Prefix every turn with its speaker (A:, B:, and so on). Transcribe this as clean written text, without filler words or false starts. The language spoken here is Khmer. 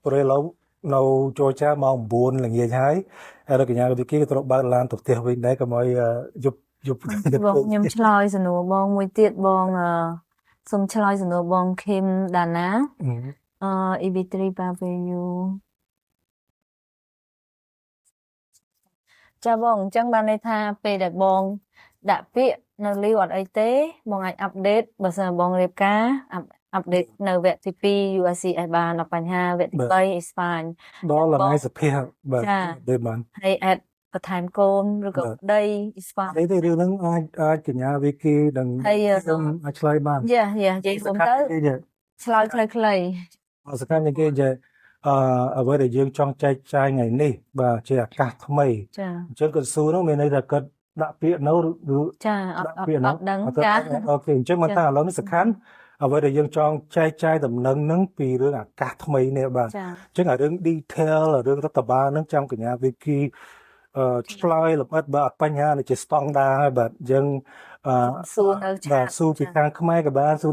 A: ព្រោះឥឡូវនៅចូលចាម៉ោង9ល្ងាចហើយហើយដល់កញ្ញាវិគីក៏ត្រូវបើកឡានទៅផ្ទះវិញដែរកុំឲ្យយប់យប់
B: បងខ្ញុំឆ្លើយសំណួរបងមួយទៀតបងអឺសូមឆ្លើយសំណួរបងខឹមដាណាអឺ EB3 Pavenue ចាបងអញ្ចឹងបានន័យថាពេលដែលបងដាក់ពាក្យនៅលីវអត់អីទេបងអាច update បើសិនបងរៀបការ update នៅវគ្គទី2 USCIS បានដល់បញ្ហាវគ្គទី3 is fine.
A: ដល់ថ្ងៃសភាបាទដូចបាន
B: ហើយ add បន្ថែមកូនឬក៏ប្តី is fine.
A: អីទេរឿងហ្នឹងអាចអាចកញ្ញាវិគីនឹងខ្ញុំអាចឆ្លើយបាន
B: Yeah, និយាយរួមទៅឆ្លើយខ្លីៗ
A: សំខាន់ជាងគេនិយាយអឺអ្វីដែលយើងចង់ចែកចាយថ្ងៃនេះបាទជាឱកាសថ្មី
B: ចា
A: អញ្ចឹងគាត់សួរនោះមានន័យថាគាត់ដាក់ពាក្យនៅឬ
B: ចាអត់អត់ដឹងចា
A: OK អញ្ចឹងមកថាឥឡូវនេះសំខាន់អ្វីដែលយើងចង់ចែកចាយដំណឹងហ្នឹងពីរឿងឱកាសថ្មីនេះបាទអញ្ចឹងអារឿង detail រឿងរដ្ឋបាលហ្នឹងចាំកញ្ញាវិគីអឺឆ្លើយលម្អិតបាទអត់បញ្ហានេះជាស្តង់ដារហើយបាទអញ្ចឹងអឺ
B: សួរនៅ
A: បាទសួរពីខាងខ្មែរក៏បានសួរ